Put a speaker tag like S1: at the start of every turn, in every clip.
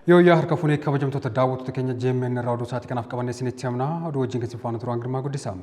S1: Yooyyaa harka fuunee kabajamtoota daawwattoota keenya JMN irraa oduu sa'aatii kanaaf qabannee isinitti himna. Oduu wajjin kan isin faana turu Girmaa Guddisaa.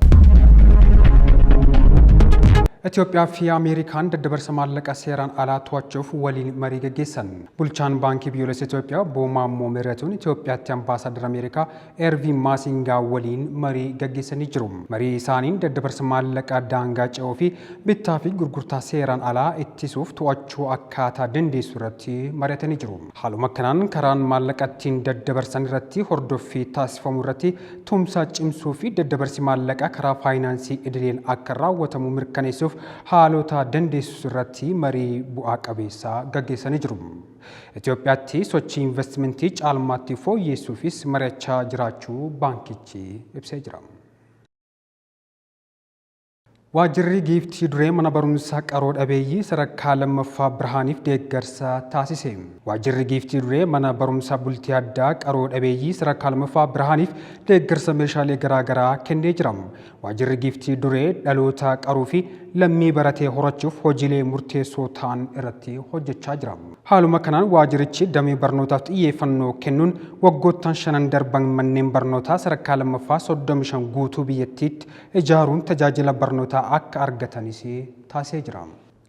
S1: Itoophiyaa fi Ameerikaan daddabarsa maallaqa seeraan alaa to'achuuf waliin marii gaggeessan. Bulchaan Baankii Biyyoolessa Itoophiyaa Obbo Maammoo Mihiratuun Itoophiyaatti Ambaasaaddara Ameerikaa Erviin Maasingaa waliin marii gaggeessanii jiru. Marii isaaniin daddabarsa maallaqaa daangaa ce'uu fi bittaa fi gurgurtaa seeraan alaa ittisuuf to'achuu akkaataa dandeessu irratti mari'atanii jiru. Haaluma kanaan karaan maallaqa ittiin daddabarsan irratti hordoffii taasifamu irratti tumsa cimsuu fi daddabarsi maallaqaa karaa faayinaansii idileen akka raawwatamu mirkaneessuuf haalota dandeessisu irratti marii bu'aa qabeessa gaggeessanii jiru. Itoophiyaatti sochii invastimantii caalmaatti fooyyeessuufis mari'achaa jiraachuu baankichi ibsee jira. Waajjirri Giiftii Duree Mana Barumsaa Qaroo Dhabeeyyii Sadarkaa Lammaffaa Birhaaniif deeggarsa taasise. Waajjirri Giiftii Duree Mana Barumsaa Bultii Addaa Qaroo Dhabeeyyii Sadarkaa Lammaffaa Birhaaniif deeggarsa meeshaalee garaagaraa kennee jira. Waajjirri Giiftii Duree dhaloota qaruu fi lammii baratee horachuuf hojiilee murteessoo ta'an irratti hojjechaa jira. Haaluma kanaan waajjirichi damee barnootaaf xiyyeeffannoo kennuun waggoottan shanan darban manneen barnootaa sadarkaa lammaffaa 35 guutuu biyyattiitti ijaaruun tajaajila barnootaa akka argatanis taasisee jira.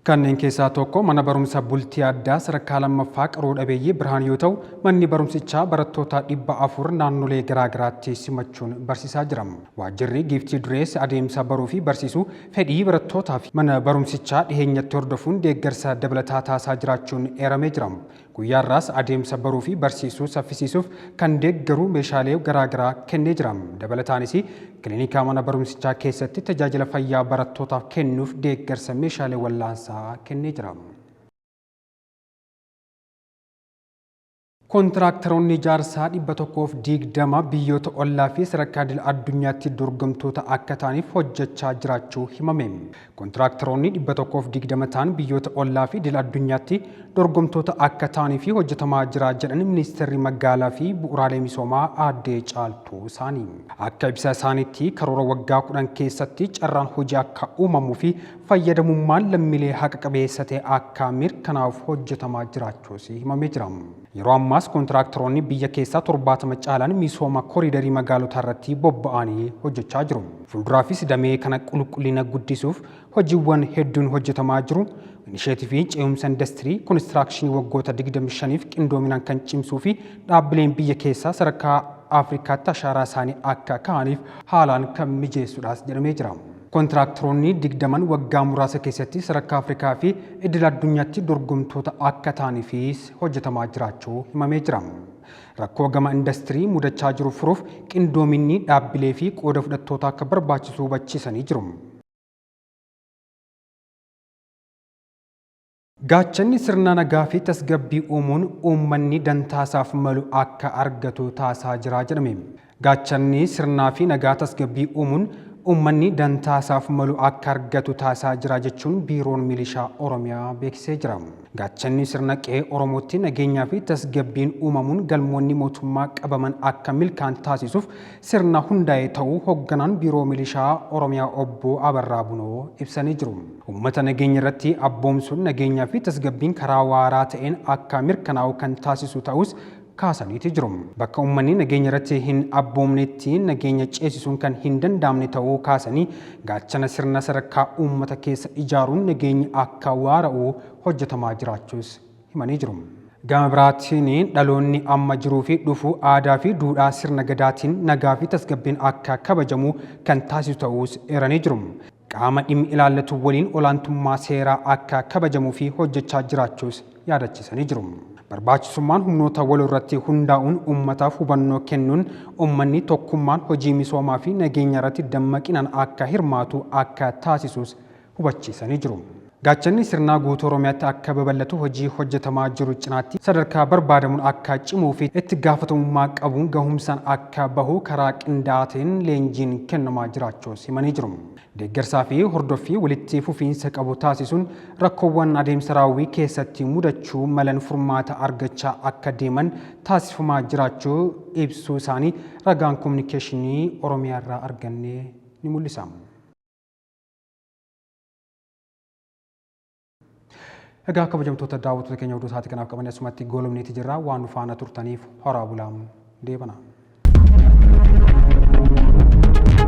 S1: Kanneen keessaa tokko mana barumsa bultii addaa sadarkaa lammaffaa qaroo dhabeeyyii Birhaan yoo ta'u, manni barumsichaa barattoota 400 naannolee garaagaraatti simachuun barsiisaa jira. Waajjirri Giiftii Durees adeemsa baruu fi barsiisuu fedhii barattootaa fi mana barumsichaa dhiheenyatti hordofuun deeggarsa dabalataa taasisaa jiraachuun eeramee jira. Guyyaa har'aas adeemsa baruu fi barsiisuu saffisiisuuf kan deeggaru meeshaalee garaagaraa kennee jira. Dabalataanis kilinika mana barumsichaa keessatti tajaajila fayyaa barattootaaf kennuuf deeggarsa meeshaalee wallaansaa kennee jira. Kontiraaktaroonni ijaarsaa 120 biyyoota ollaa fi sadarkaa idil addunyaatti dorgomtoota akka ta'aniif hojjechaa jiraachuu himame. Kontiraaktaroonni 120 ta'an biyyoota ollaa fi idil addunyaatti dorgomtoota akka ta'anii fi hojjetamaa jira jedhan Ministeerri Magaalaa fi Bu'uuraalee Misoomaa Aadde Caaltuu Saanii. Akka ibsa isaaniitti karoora waggaa 10 keessatti carraan hojii akka uumamuu fi fayyadamummaan lammiilee haqa qabeessa ta'e akka mirkanaa'uuf hojjetamaa jiraachuus himamee jira. Yeroo ammaas kontiraaktaroonni biyya keessaa 70 caalan misooma koriidarii magaalotaa irratti bobba'anii hojjechaa jiru. Fuulduraafis damee kana qulqullina guddisuuf hojiiwwan hedduun hojjetamaa jiru. Inisheetivii ce'umsa indastirii konistiraakshinii waggoota 25f qindoominaan kan cimsuu fi dhaabbileen biyya keessaa sadarkaa Afrikaatti ashaaraa isaanii akka kaa'aniif haalaan kan mijeessudhaas jedhamee jira. Kontiraaktaroonni 20n waggaa muraasa keessatti sadarkaa Afrikaa fi idil addunyaatti dorgomtoota akka ta'aniifis hojjetamaa jiraachuu himamee jira. Rakkoo gama indastirii mudachaa jiru furuuf qindoominni dhaabbilee fi qooda fudhattootaa akka barbaachisu hubachiisanii jiru. Gaachanni sirna nagaa fi tasgabbii uumuun uummanni dantaasaaf malu akka argatu taasisaa jira jedhame. Gaachanni sirnaa fi nagaa tasgabbii uumuun uummanni dantaasaaf malu akka argatu taasisaa jira jechuun Biiroon Milishaa Oromiyaa beeksisee jira. Gaachanni sirna qe'ee Oromootti nageenyaa fi tasgabbiin uumamuun galmoonni mootummaa qabaman akka milkaa'an taasisuuf sirna hundaa'e ta'uu hogganaan Biiroo Milishaa Oromiyaa Obbo Abarraa Bunoo ibsanii jiru. Uummata nageenya irratti abboomsuun nageenyaa fi tasgabbiin karaa waaraa ta'een akka mirkanaa'u kan taasisu ta'uus kaasaniiti jiru. Bakka uummanni nageenya irratti hin abboomnetti nageenya ceesisuun kan hin danda'amne ta'uu kaasanii, gaachana sirna sadarkaa uummata keessa ijaaruun nageenyi akka waara'u hojjetamaa jiraachuus himanii jiru. Gama biraatiin dhaloonni amma jiruu fi dhufu aadaa fi duudhaa sirna Gadaatiin nagaa fi tasgabbiin akka kabajamu kan taasisu ta'uus eeranii jiru. Qaama dhimmi ilaallatu waliin olaantummaa seeraa akka kabajamuu fi hojjechaa jiraachuus yaadachiisanii jiru. Barbaachisummaan humnoota waloorratti hundaa'uun uummataaf hubannoo kennuun uummanni tokkummaan hojii misoomaa fi nageenyaarratti dammaqinaan akka hirmaatu akka taasisus hubachiisanii jiru. Gaachanni sirnaa guutuu Oromiyaatti akka babal'atu hojii hojjetamaa jiru cinaatti sadarkaa barbaadamuun akka cimuu fi itti gaafatamummaa qabuun gahumsaan akka bahu karaa qindaa'aa ta'een leenjiin kennamaa jiraachuus himanii jiru. Deeggarsaa fi hordoffii walitti fufiinsa qabu taasisuun rakkoowwan adeemsa raawwii keessatti mudachuu malan furmaata argachaa akka deeman taasifamaa jiraachuu ibsuu isaanii ragaan Kominikeeshinii Oromiyaarraa arganne ni mul'isa. Egaa kabajamtoota daawwattoota keenya, oduu isaatii kanaaf qaban asumatti goolabneeti jirra. Waan nu faana turtaniif horaa bulaa, deebana.